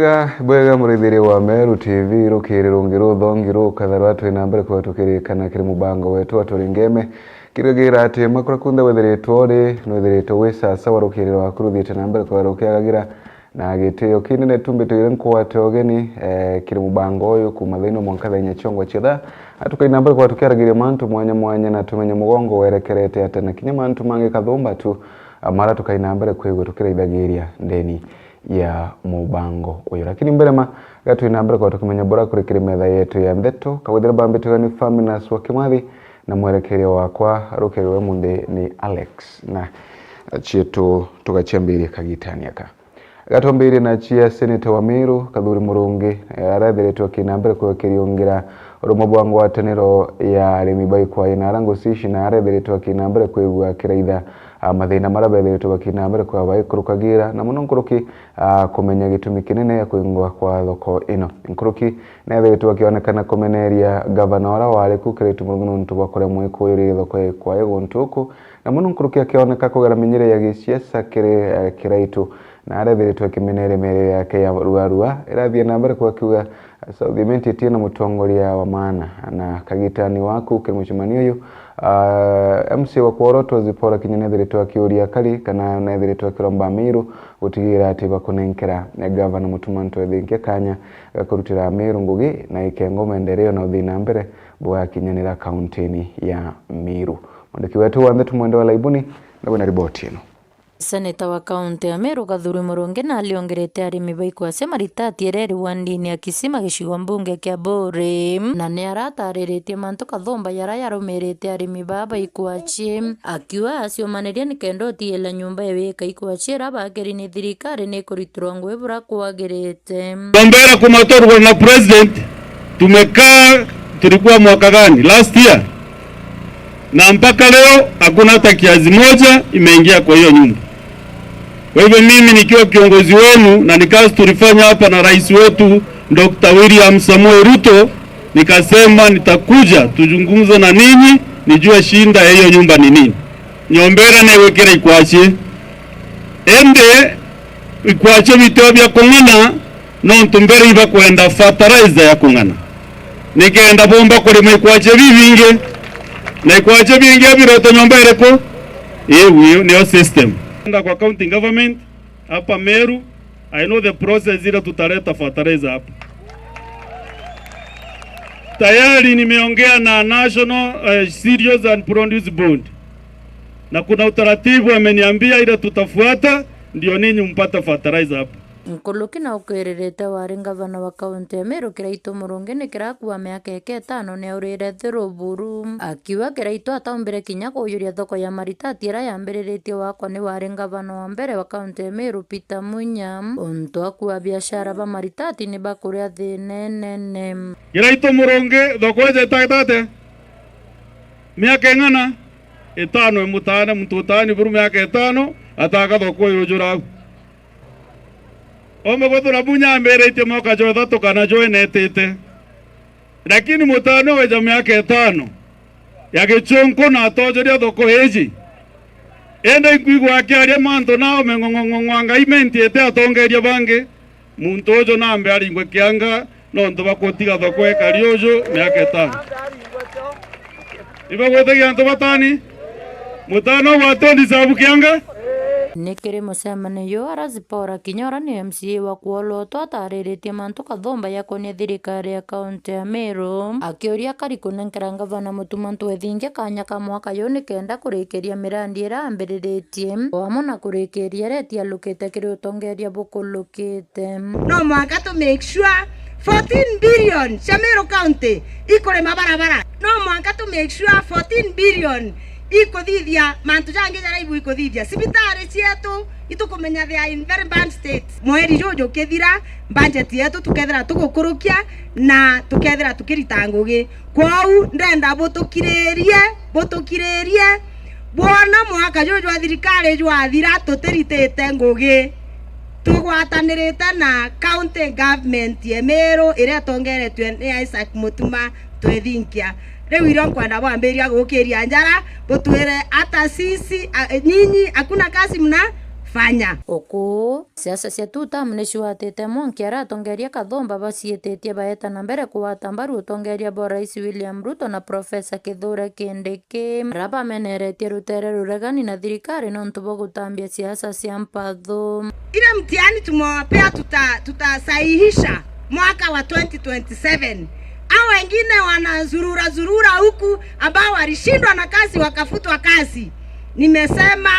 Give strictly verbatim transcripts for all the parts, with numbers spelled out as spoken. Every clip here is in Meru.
Bwega, bwega, murithiria wa Meru T V, rukiri rungi ruthongi rukatharwa twina mbere kwa tukirikana kiri mubango wetu wa Turi Ngeme. Kirigira ati makura kunthe withiritwe uri, nwithiritwe wi sasawa, rukiri rwaku ruthiite na mbere kwa rukiagagira na gitio kinene. Tumbitire nkwate ugeni, eh, kiri mubango uyu kuma thaa ino mwanka thaa inya ciongo cia thaa. Na tukaina mbere kwa tukiaragiria mantu mwanya mwanya na tumenye mugongo werekerete atia na kinya mantu mangi kathumba tu, ah, mara tukaina mbere kwigua tukiraithagiria ndeni ya mubango uyu. Lakini mbere ma, ga twina mbere kwa tukimenya bura kuri kiri metha yetu ya ntheto, kawithira bambitwe ni Faminas wa Kimathi na mwerekeria wakwa rukiri rwa munthi ni Alex. Na cietu tugaciambiria kagitani aka. Gatwambirie na cia seneta wa Meru, Kathuri Murungi, eh, arethiritwe akina mbere kwikiriungira urumwe bwa ngwataniro ya arimi ba ikwai na ara ngucici, na arethiritwe akina mbere kwigua akiraitha, ah, mathina mara bethiritwe bakina mbere kwa baikurukagira, na muno nkuruki, ah, kumenya gitumi kinene ya kuingwa kwa thoko ino. Nkuruki, nethiritwe akionekana kumeneria gavana ura wari ku Kiraitu Murungi nuntu bwa kuremwa ikuyuriria thoko ya ikwai guntu uku, na muno nkuruki akioneka kugera minyire ya gisiasa kiri, eh, Kiraitu, na arethiritwe akimeneria mierire yake ya ruarua irathie na mbere kwa akiuga, South Imenti itina mutongoria wa maana. Na kagitani waku kiri mucemanio uyu, ah, M C wa kworotwa Zipporah Kinya nethiritwe akiuria akari kana nethiritwe akiromba Amiru gutigira ati bakunenkera gavana Mutuma M'Ethingia kanya ga kurutira Amiru ngugi na ikengo maendeleo na uthii na mbere bugakinyanira kauntini ya Meru. Mwandiki wetu wa ndeto Mwende wa Laibuni nawe na riboti ino. Seneta wa kaunti ya Meru Kathuri Murungi na aliongerete arimi ba ikwasi maritati ireri wandini ya Kisima gicigo mbunge kia Buuri, na ni aratariritie mantu kathumba yara yarumirite arimi baa ba ikwasi, akiuga aciomanirie ni kenda utiila nyumba ya wika ikwasi ira bakeri ni thirikari ni ikuritirwa ngugi bura kwagirite. Tunaomba kumatorwa na president, tumekaa, tulikuwa mwaka gani? Last year. Na mpaka leo hakuna hata kiazi moja imeingia kwa hiyo nyumba. Kwa hivyo mimi nikiwa kiongozi wenu na ni kazi tulifanya hapa na rais wetu Doctor William Samoei Ruto, nikasema nitakuja tuzungumze na ninyi, nijue shinda ya hiyo nyumba ni nini. Nyomba ira ni gwikira ikwasi. Indi ikwasi bitu bia kung'ana, nontu mbere ibakwenda fertilizer ya kung'ana nikenda bomba kurima ikwasi bibingi, na ikwasi bingi bireta nyomba iriku? Iu niyo system. Enda kwa county government hapa Meru, I know the process ile tutaleta fertilizer hapa. Tayari nimeongea na National, eh, Cereals and Produce Board. Na kuna utaratibu ameniambia ile tutafuata ndio ninyi mpate fertilizer hapa. Nkuruki na ukwiririte wari ngavana wa kaunti ya Meru Kiraitu Murungi ni kirakua miaka eke itano ni aurire thuru buru. Akiuga Kiraitu ataumbire kinya kuujuria thoko ya maritati ira yambiriritie wakwa ni wari ngavana wa mbere wa kaunti ya Meru Peter Munya. Untu akua biashara ba maritati ni bakuria thina inene. Kiraitu Murungi thoko iji itagitate miaka ing'ana? Itano imutane, muntu utani buru miaka itano, ataga thoko yujura au. Ombe gwithira Munya ambiritie mwaka jwa ithatu kana jwa ina itite. Lakini mutane weja miaka itano ya gichunku na atojoria thoko iji. Indi nkwigua akiaria mantu na omeng'ong'ong'ong'o anga imentiete atongeria bangi. Muntu uju nambe aringwe kianga nontu bwa gutiga thoko ikari uju miaka itano. Ibagwetagia antu batani? Mutano ugwatwo ndisabu kianga? Ni kiri mucemanio uyu ara Zipporah Kinya ura ni M C A wa Kuolotwa atariritie mantu kathumba yakonie thirikari ya kaunti ya Meru, akiuria akari kunenkera ngavana Mutuma M'Ethingia kanya ka mwaka uyu ni kenda kurikiria mirandi ira ambiriritie, o amwe na kurikiria iria itialukite kiri utongeria bukulukite. No mwanka tu make sure fourteen billion cia Meru County ikurima barabara. No mwanka tu make sure fourteen billion ikuthithia mantu jangi jaria ibu ikuthithia. Cibitari cietu itukumenya they are in very bad state. Mweri juju ukithira, budget yetu tukethira tugukurukia na tukethira tukirita ngugi. Kwou ndenda butukiririe, butukiririe, bwona mwaka juju jwa thirikari jwathira tutiritite ngugi. Tugwatanirite na county government ya Meru iria itongeretue ni Isaac Mutuma M'Ethingia. Riu irio nkwenda bwambiria gukiria njara, butwire ata sisi, a, nyinyi, hakuna kazi mna fanya. Uku, siasa cia two term ni ciwatite mwanki aria atongeria kathumba baciititie baeta na mbere kugwata mbaru utongeria bwa Rais William Ruto na Professor Kithure Kindiki, aria bameneretie rutere ruregani na thirikari nontu bwa gutambia siasa cia mpathu. Ile mtihani tumewapea tuta-, tutasahihisha mwaka wa twenty twenty-seven. Hao wengine wanazurura zurura huku ambao walishindwa na kazi wakafutwa kazi. Nimesema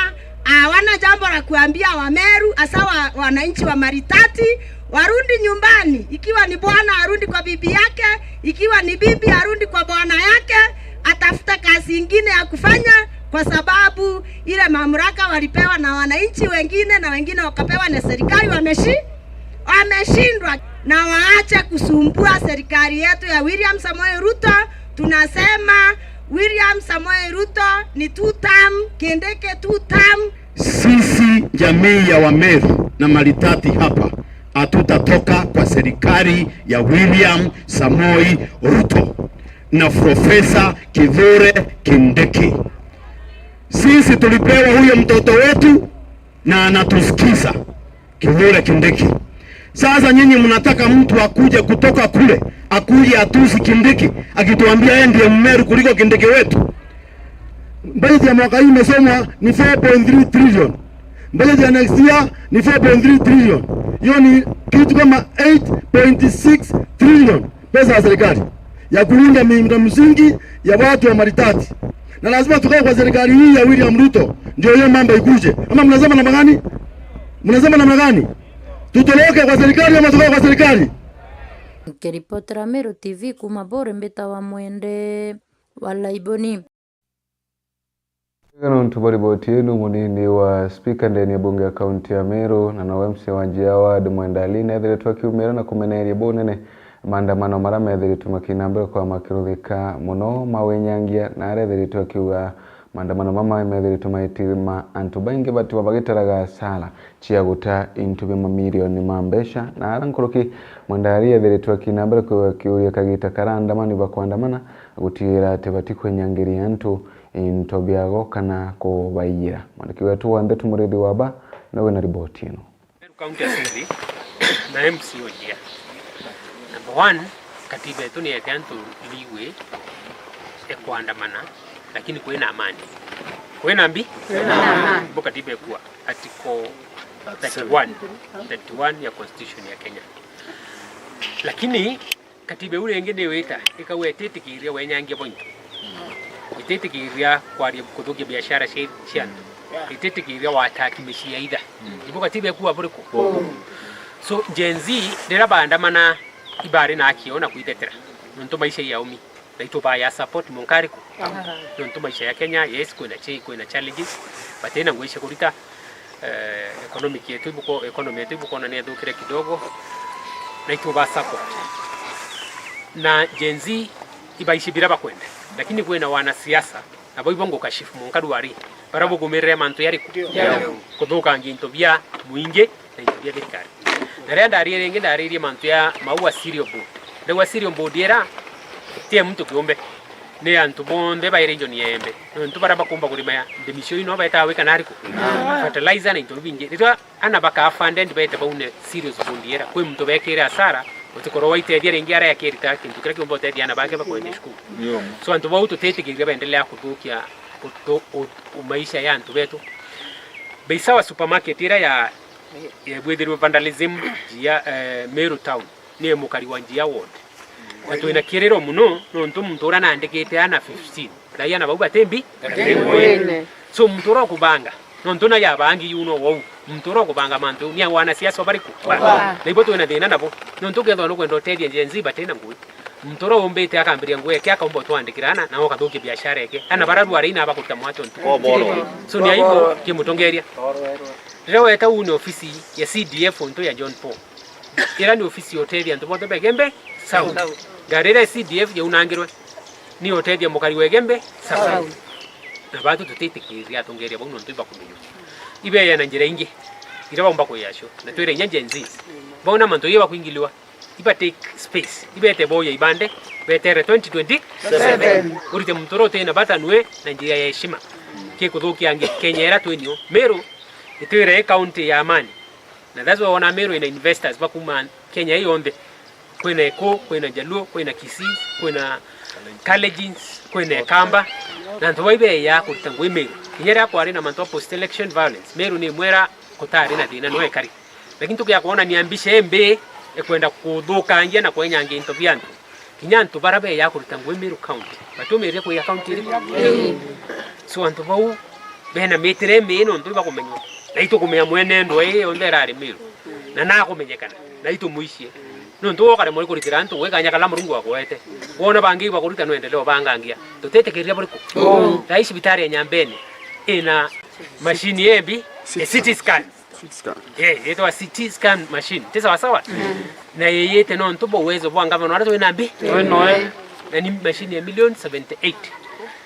hawana jambo la kuambia Wameru, hasa wa, wananchi wa Maritati, warudi nyumbani. Ikiwa ni bwana arudi kwa bibi yake, ikiwa ni bibi arudi kwa bwana yake, atafuta kazi ingine ya kufanya, kwa sababu ile mamlaka walipewa na wananchi wengine na wengine wakapewa na serikali wameshi-, wameshindwa. Na waache kusumbua serikali yetu ya William Samoei Ruto. Tunasema William Samoei Ruto ni two term, Kindiki two term. Sisi jamii ya Wameru na Maritati hapa, hatutatoka kwa serikali ya William Samoei Ruto na Profesa Kithure Kindiki. Sisi tulipewa huyo mtoto wetu na anatusikiza. Kithure Kindiki. Sasa nyinyi mnataka mtu akuje kutoka kule, akuje atusi Kindiki, akituambia yeye ndiye Mmeru kuliko Kindiki wetu? Budget ya mwaka hii imesomwa ni four point three trillion. Budget ya next year ni four point three trillion. Hiyo ni kitu kama eight point six trillion. Pesa ya serikali ya kulinda miundo msingi ya watu wa Maritati. Na lazima tukae kwa serikali hii ya William Ruto, ndio hiyo mambo ikuje. Ama mnasema namna gani? Mnasema namna gani? Tutoroke kwa serikali ama tukae kwa serikali? Nkiripotera Meru T V kuuma Buri, mbitawa Mwende wa Laiboni. Wega nontu bwa riboti inu, munini wa spika ndene ya bunge ya kaunti ya Meru na nowe M C A wa Njia Ward Mwenda Ali neethiritwe akiumira na kumeneria bunene maandamano maria meethiritwe makina mbere kwa makiruthika muno mawinyangia, na aria eethiritwe akiuga maandamano mama meethiritwe maiti ma antu baingi batiwa bagitaraga asara cia guta into bia mamirioni ma mbeca, na ara nkuruki Mwenda Ali eethiritwe akina mbere akiuria kagita karia aandamani bakwandamana gutigira ati batikwenyangiria antu into biago kana kubaiyira. Mwandiki wetu wa ndeto Murithi Waba niwe wina riboti ino. Meru County Assembly na M C O Njia. Number one, katiba yetu ni yete antu leeway ya kuandamana, lakini kwina amani. Kwina mbi? Kwina amani. Bo katiba ikuwa article thirty-one, thirty-one ya constitution ya Kenya. Lakini katiba iu ringi ni wita ikauga ititikiria wenyangia bwa into, ititikiria kwaria kuthukia biashara cia, cia antu, ititikiria wataki micii ya itha. Ibo katiba ikuwa buriku? So Gen Z riria baandamana ibari na haki yao na kwitetera nontu maisha i aumi, na itu baya support munkariku nontu maisha ya Kenya, yes, kwina chi-, kwina challenges, but ina ngugi cia kurita. Eh, economic yetu ibuko-, economy yetu ibukona ni ethukire kidogo, na itu ba support. Na Gen Z ibaici bira bakwenda, lakini kwina wanasiasa nabo ibo ngukashifu munkaru ari bara bugumirire mantu yariku? Kuthukangia into bia muingi na into bia thirikari. Na riria ndaririe ringi, ndaririe mantu ya Maua Cereal Board. Ndauga Cereal Board ira ti ya muntu kiumbe. Ni antu bonthe ba region ya Embe. Nontu baria bakumba kurima ya ndimicio ino betaa wika na ariku? Fertilizer na into bingi. Riria ana bakaa funded bete baune Cereal Board ira, kwi muntu bekire asara, utikorwo waitethia ringi aria akirita kintu kiria kiumba utethia ana bake bakwende cukuru. So antu bau tutitikiria baendelea kuthukia utu-, u-, u-, maisha ya antu betu. Bei Sawa supermarket ira ya, ya bwithirwe vandalism ya, eh, Meru town. Ni mukari wa Njia ward. Na twina kiriro muno, nontu muntu uria naandikite ana fifteen, thaai ana bau bati mbi? Bati ngwine. So muntu uria ukubanga, nontu na yabangi yu no wou, muntu uria ukubanga mantu ni wanasiasa bariku? Ba. Na ibo twina thina nabo. Nontu ukethirwa nukwenda utethia Gen Z batina ngui, muntu uria umbite akambiria ngui yake akaumba utwandikira ana, na ukathukia biashara yake. Ana bara rwari ina bakuruta mwato ntu. So ni aibu kimutongeria. Riria weta uu ni ofisi ya C D F untu ya John Paul. Ira ni ofisi ya utethia antu bonthe ba Igembe South. Ngari iria ya C D F yaunangirwe ni utethia mukari wa Igembe South. Na batu tutitikiria atongeria bau nontu ibakuminywa. Ibeya na njira ingi iria baumba kuya cio. Na twire inya Gen Z. Bauna mantu iria bakuingiliwa. Iba take space. Ibete boya ibande. Betere twenty twenty-seven. Urite muntu uria utina bata nue na njira ya heshima. Kikuthukia ngi Kenya ira twinio. Meru Itwire i county ya amani. Na that's why wona Meru ina investors ba kuma Kenya ii yonthe. Kwina Eku, kwina Jaluo, kwina Kisii, kwina Kalenjins, kwina Ekamba. Na antu bau ibeeya kuruta ngugi Meru. Kinya riria kwari na mantu a post election violence, Meru ni imwe iria kutari na thina no ikari. Lakini tukia kwonania mbica imbi ikwenda kuthukangia na kwenyangia into bia antu. Kinya antu bara beeya kuruta ngugi Meru County, batumirie kwiya county iriku? So antu bau bena mitire imii nontu ibakumenywa. Na itukumenya mwene ndwa ii yonthe irari Meru. Na nakumenyekana. Na itumuicie. Nontu wokaremwa ni kuritira antu ngugi kanya kala Murungu agwete. Wona bangi ibakuruta no endelee ubangangia. Tutitikiria buriku? Thaa ii cibitari ya Nyambene ina mashini imbi, a C T scan. C T scan. Eh, yetwa C T scan machine. Ti sawa sawa? Na yeyete nontu bwa uwezo bwa ngavana uria twina mbi. Twinoe. Na ni machine ya million seventy eight.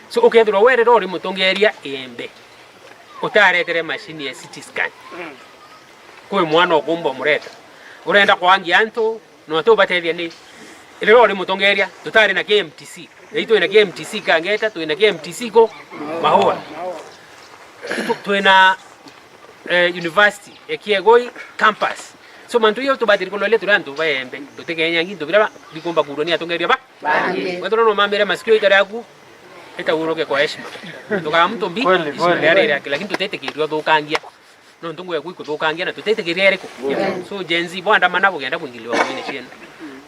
So, ukethirwa wererwa uri mutongeria Iembe, utaretere machine ya C T scan. Kwi mwana ukumba umureta. Urenda kwangia antu, no tubatethia ni. Riria uri mutongeria, tutari na K M T C. Na itwina K M T C Kangeta, twina K M T C ku Maua. Tu-, twina, eh, university ya Kiegoi campus. So, mantu iyo tubatiri kuloria turi antu ba Iembe. Tutikenyangi into biria ba-, bikumba kurwa ni atongeria ba. Bangi. Wethirwa no mamire masikio itari aku, ita uroke kwa heshima. Tukaa muntu mbi, kweli, heshima kweli, ria riri aki, lakini tutitikiria uthukangia. Nontu ngugi eku ikuthukangia na tutitikiria iriku? Yeah. So Gen Z, bwandamana bugenda kuingiliwa ngugine cienu.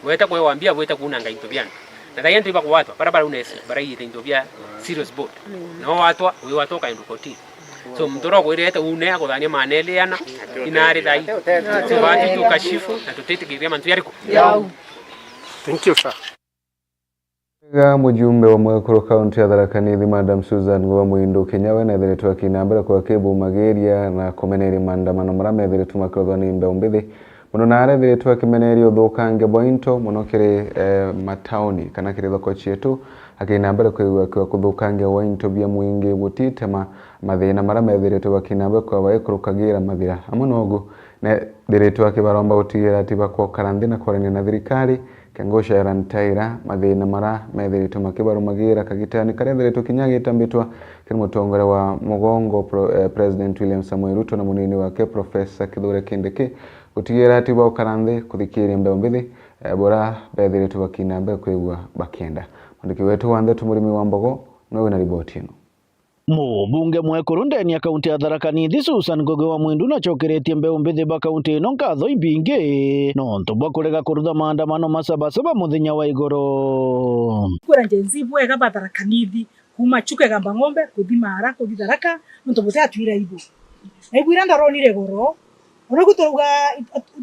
Bweta kwewambia, bweta kunanga into biantu. Na thaai antu ibakugwatwa, bara baraunesi, baraiyite into bia serious board. Mm. Nao watwa, wi watwa ukaendwa kotini. So muntu uria ukwirite une akuthania maana iri ana, inari thaai. So batu tukashifu na tutitikiria mantu jariku? Yau. Thank you, sir. Ga mujumbe wa Mwekuru kaunti ya Tharaka Nithi, Madam Susan Ngugi wa Mwindu Kinya, we nethiritwe akina mbere kwa kibumagiria na kumeneria maandamano maria methiritwe makiruthwa ni mbeu mbithi. Muno na arethiritwe akimeneria uthukangia bwa into muno kiri, eh, matauni kana kiri thoko cietu, akina mbere kwigua akiwa kuthukangia gwa into bia mwingi gutitema mathina maria methiritwe bakina mbere kwa baikurukagira mathira. Amwe nogu nethiritwe akibaromba gutigira ati bakokara nthi na kwarania na thirikari, Kengosha ya Rantaira, mathina maria methiritwe makibarumagira kagitani karia ethiritwe kinya agitambitwa kiri mutongoria wa mugongo pro-, eh, President William Samoei Ruto na munini wake Professor Kithure Kindiki gutigira ati baukara nthi kuthikiria mbeu mbithi, eh, buria bethiritwe bakina mbere kwigua bakienda. Mwandiki wetu wa ndeto Murimi wa Mbogo niwe wina riboti ino. Mubunge mwekuru ndeni ya kaunti ya Tharaka Nithi, Susan Ngugi wa Mwindu, nacokeretie mbeu mbithi ba kaunti ino nkatho imbingi nontu bwa kurega kurutha maandamano ma Sabasaba muthenya wa igoro. Kwira Gen Z bwega ba Tharaka Nithi, kuuma Chuka Igamba Ng'ombe, kuthi Maara, kuthi Tharaka, nontu buti atwira ibu. Na ibu ira ndaronire goro, ona igu twauga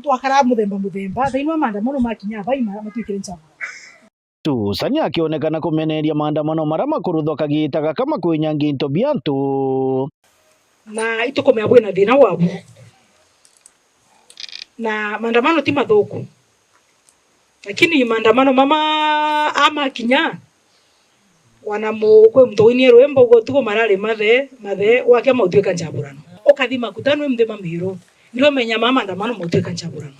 twakara muthemba muthemba, thaini wa maandamano makinya bai ma-, matwikire ncabura. Susan akionekana kumeneria maandamano maria makuruthwa kagita gaka makwinyangia into bia antu. Na itukumea bwina thina wabu. Na maandamano ti mathuku. Lakini maandamano mama amakinya, wana mu-, kwi muntu winie rwimbo ugo tugo marari mathe, mathe, wake mautwika njaburano. Ukathi makuta nwi mthi mamiru. Ndio menya mama maandamano mautwika njaburano.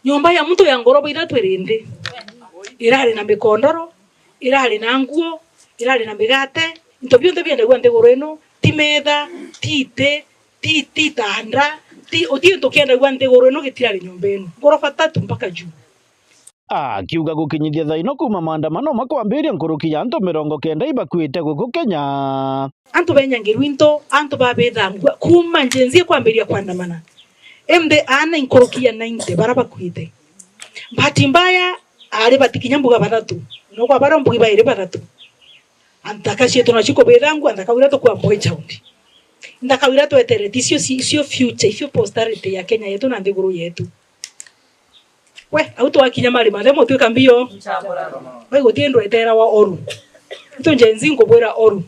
Nyomba ya muntu ya ngoroba ithatu iri nthi. Irari na mikondoro, irari na nguo, irari na migate, into bionthe biendagua nthiguru ino, ti metha, ti iti, ti, ti itanda, ti, uti into kiendagua nthiguru ino gitirari nyomba ino. Ngoroba tatu mpaka juu. Akiuga gukinyithia thaino kuuma maandamano makwambiria nkuruki ya antu mirongo kenda ibakuite guku Kenya. Antu benyangirwa into, antu babithangua, kuuma Gen Z kwambiria kwandamana. Indi aana inkuruki ya ninety bara bakuite. Bahati mbaya, ari bati kinya mbuga bathatu. No kwa bara mbugi bairi bathatu. Anthaka cietu nacio kubithangua, anthaka wira tukwambwa i chaundi. Nthaka wira tweterete, icio ci-, icio future, icio posterity ya Kenya yetu na nthiguru yetu. We, au twakinya mari mathe mutwika mbio. Bai guti ndwetera wa oru. Itu Gen Z nkubwira oru.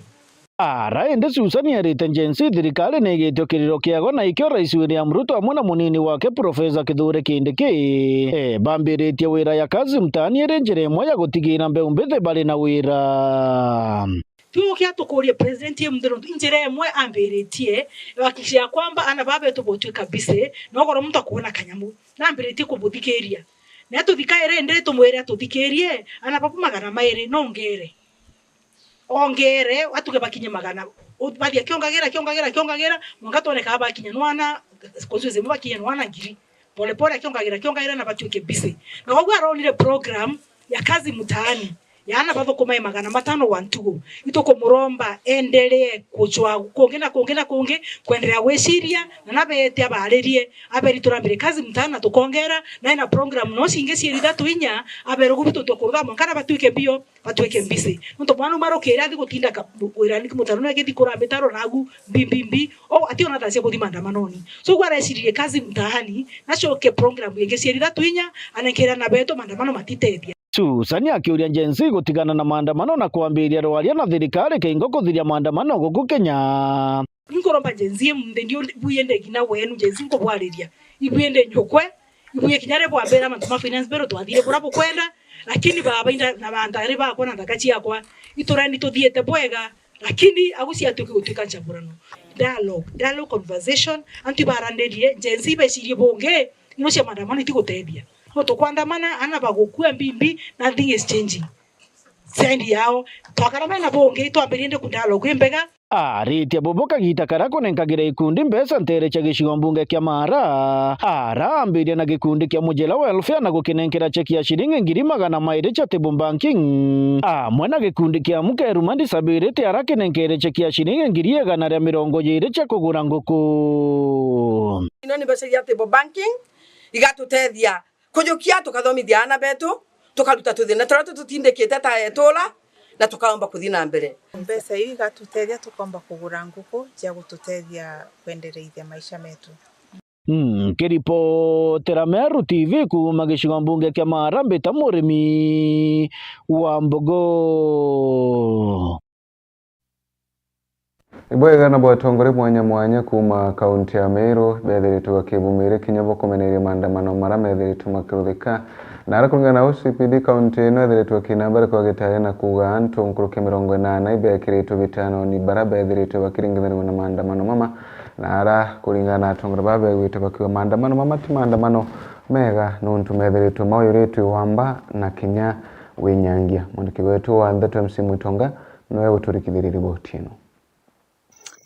Ara indi Susan erite Gen Z thirikari ni igitio kiriro kiago na ikio Rais William Ruto amwe na munini wake Professor Kithure Kindiki, eh, bambiritie wira ya kazi mtaani iri njira imwe ya gutigira mbeu mbithi bari na wira. Tuukia tukurie president e muthe nontu njira imwe ambiritie, ya kuhakikisha ya kwamba ana baba betu botwika busy, na ugoro muntu akuona kanyamu. Nambiritie kubuthikiria. Na tuthikaire ndi tumwire atuthikirie, ana babu magana mairi nongere. Ongere, atuge bakinye magana. Ubathi akiongagira, akiongagira, akiongagira, mwanka twone kaa bakinya nwana, constituency imwe bakinya nwana ngiri. Pole pole akiongagira, akiongagira na batuike busy. Na koguo aronire program ya kazi mtaani, ya ana bathukumae magana matano wa ntugu. Itukumuromba endelee kucwa kungi na kungi na kungi, kwendelea gwiciria, na nabeete abaririe, aberi turambire kazi mtaani na tukongera, na ena program no cingi cieri ithatu inya, aberu gubi tutukutha mwanka na batuike bio. Batuike busy. Nontu mwana umarukire athi gutinda ka-, wirani ki mutaro no agithi kura mitaro nagu mbi, mbi, mbi. O, ati ona thaa cia kuthi maandamanoni. So, ugwe areciririe kazi mtaani, nacoke program ingi cieri ithatu inya, anenkere ana betu maandamano matitethia. Susan akiuria Gen Z gutigana na maandamano na kwambiria rwaria na thirikari kingo kuthiria maandamano guku Kenya. Inkuromba Gen Z munthi ndio buye ndegina wenu Gen Z nkubwariria. Ibuye ndi nyukwe, ibuye kinya ri bwambira mantu ma finance bill twathire bura bukwenda, lakini baba inda na bantari bakwa na nthaka ciakwa, iturani tuthiete bwega, lakini agu ciatuki gutuika nchaburano. Dialogue, dialogue conversation, antu ibarandirie, Gen Z ibecirie bungi, ino cia maandamano itigutethia. No tukwandamana, ana bagukua mbimbi, nothing is changing. Sendi yao, twakara mena bungi, twambirie ndi ku dialogue imbega. Aritie bubu kagita karia kunenkagira ikundi mbeca ntere cia gicigo mbunge kia Maara, araambiria na gikundi kia Mujela Welfare na gukinenkera cheki ya ciringi ngiri magana mairi cia table banking, amwe na gikundi kia Mukeru Mandisability arakinenkere cheki ya ciringi ngiri igana ria mirongo iri cia kugura nguku. Ino ni mbeca cia table banking igatutethia kujukia, tukathomithia aana betu, tukaruta tuthina turia tututindikite ta etura, na tukaomba kuthi na mbere. Mbeca iu igatutethia tukomba kugura nguku cia gututethia kwendereithia maisha metu. Nkiripotera Meru T V kuuma gicigo mbunge kia Maara, mbita murimi wa mbogo. Ibwega na bwa atongoria mwanya mwanya kuuma kaunti ya Meru bethiritwe bakibumire kinya bo kumeneria maandamano mara methiritwe makiruthika. Na ara kuringana na O C P D kaunti ino ethiritwe akina mbere kwa gitari na kuuga antu nkuruki ya mirongo inana ibekiritwe bitanoni bara bethiritwe bakiringithanirwa na maandamano mama. Na ara kuringana na atongoria baa begwite bakiuga maandamano mama ti maandamano mega nuntu methiritwe mauyuritwe wamba na kinya winyangia. Mwandiki wetu wa ndeto M C Mwitonga niwe uturikithirie riboti ino.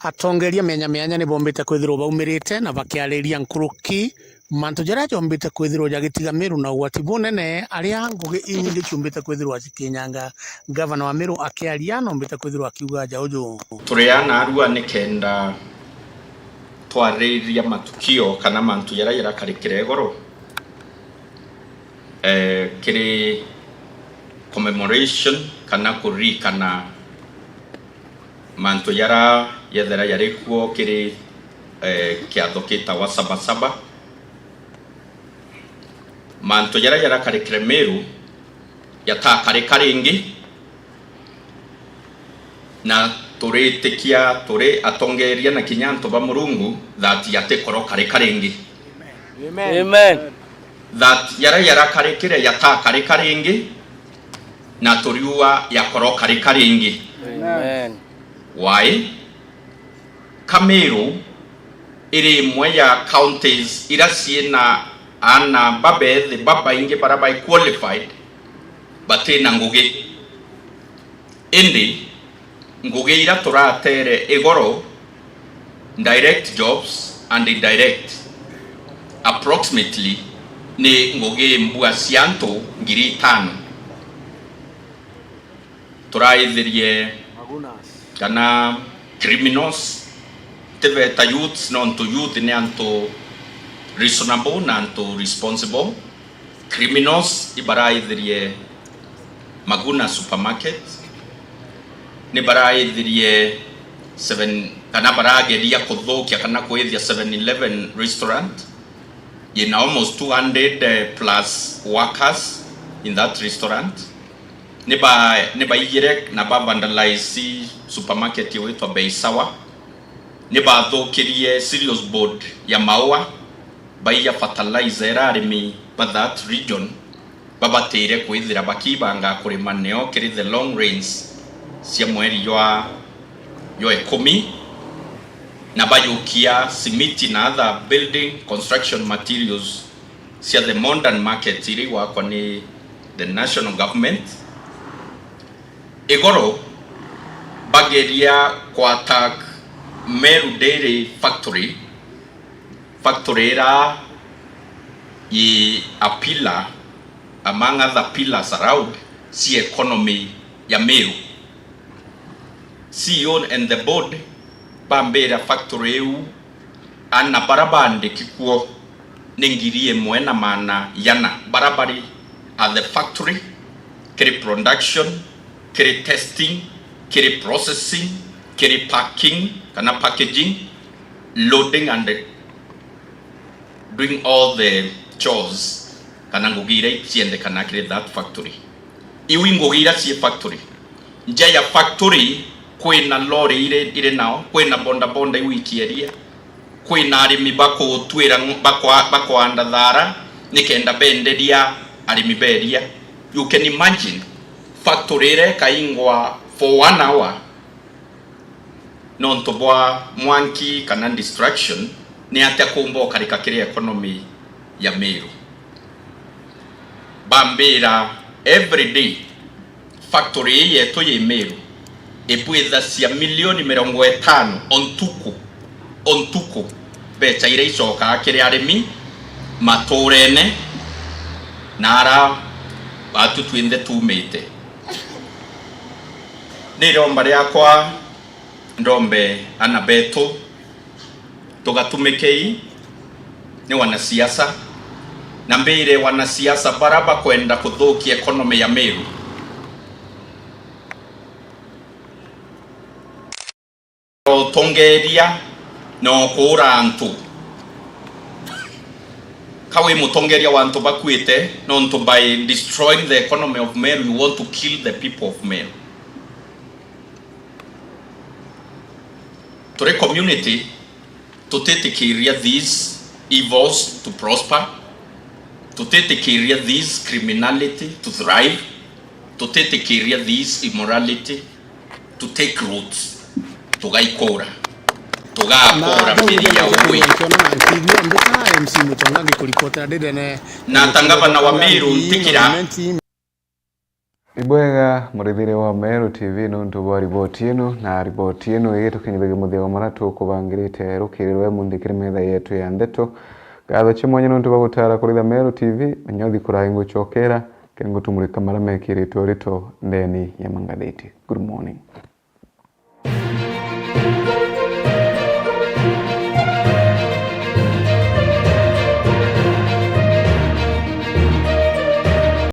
Atongeria mianya mianya ni bombite kwithirwa baumirite na bakiariria nkuruki mantu jaria jombite kwithirwa jagitiga Meru na ugwati bunene, aria ngugi inyingi ciumbite kwithirwa cikinyanga. Gavana wa Meru akiaria, nombite kwithirwa akiuga ja uju. Turi ana arua nikenda twaririria matukio kana mantu jaria jarakarikire igoro, eh, kiri commemoration kana kuririkana mantu jaria jethera jari kuo kiri, eh, kiatho gitawa Saba Saba. Mantu jaria jarakarikire Meru jatakarika ringi, na turitikia turi atongeria na kinya antu ba Murungu that jatikorokarika ringi. Amen. Amen. That jaria jarakarikire jatakarika ringi, na turiuga jakorokarika ringi. Amen. Why? Ka Meru iri imwe ya counties ira ciina aana babethi babaingi bara bai qualified batina ngugi. Indi ngugi ira turatere igoro, direct jobs and indirect, approximately ni ngugi mbua cia antu ngiri itano. Turaithirie kana criminals, tibeta youths, nontu youth ni antu reasonable na antu responsible. Criminals ibaraithirie Maguna Supermarket, ni baraithirie seven, kana barageria kuthukia kana kwithia Seven Eleven restaurant yina almost two hundred plus workers in that restaurant. Ni ba, ni baigire na ba vandalize supermarket igwitwa Bei Sawa. Ni bathukirie cereals board ya Maua, baiya fertilizer ira arimi ba that region babatire kwithira bakibanga kurima nio kiri the long rains cia mweri jwa, jwa ikumi, na bayukia simiti na other building construction materials cia the modern market iri gwakwa ni the national government. Igoro bageria ku attack Meru Dairy Factory, factory ira i a pillar among other pillars around cia economy ya Meru. C E O and the board bambira factory iu ana bara bandiki kuo ni ngiri imwe na maana iana bara bari at the factory, kiri production, kiri testing, kiri processing, kiri packing kana packaging, loading and doing all the chores kana ngugi iria iciendekana kiri that factory. Iu i ngugi iria cii factory. Nja ya factory kwina lori iri, iri nao, kwina bodaboda iu ikieria, kwina arimi bakutwira ng-, bakwa-, bakwanda thara nikenda benderia arimi beria. You can imagine factory iria ikaingwa for one hour nontu bwa mwanki kana distraction, ni atia kumba ukarika kiri economy ya Meru? Bambira every day factory ii yetu yi Meru ibwithacia milioni mirongo itano o ntuku, o ntuku, mbecha iria icokaa kiri arimi maturene na ara batu twinthe tumite. Ni iromba riakwa ndombe ana betu, tugatumikei ni wanasiasa, na mbire wanasiasa bara bakwenda kuthukia economy ya Meru. Utongeria na ukuura antu. Ka wi mutongeria wa antu bakuite, nontu by destroying the economy of Meru, you want to kill the people of Meru. Turi community, tutitikiria these evils to prosper, tutitikiria this criminality to thrive, tutitikiria this immorality to take roots, tugaikura, tugakura miri ya ugwi. Nkiona na T V ya Mbita, M C Mutonga ngikuripotera ndene. Na ta ngavana wa Meru ntikira. Ibwega, murithire wa Meru T V, nontu bwa riboti ino, na riboti ino igitukinyithagia muthia wa mara tukubangirite rukiri rwa munthi kiri metha yetu ya ndeto. Ngatho cia mwanya nontu bwa gutara kuritha Meru T V, menya uthi kurai ngucokera, kiri ngutumurika mara mekiritwe urito ndeni ya mangathiti. Good morning.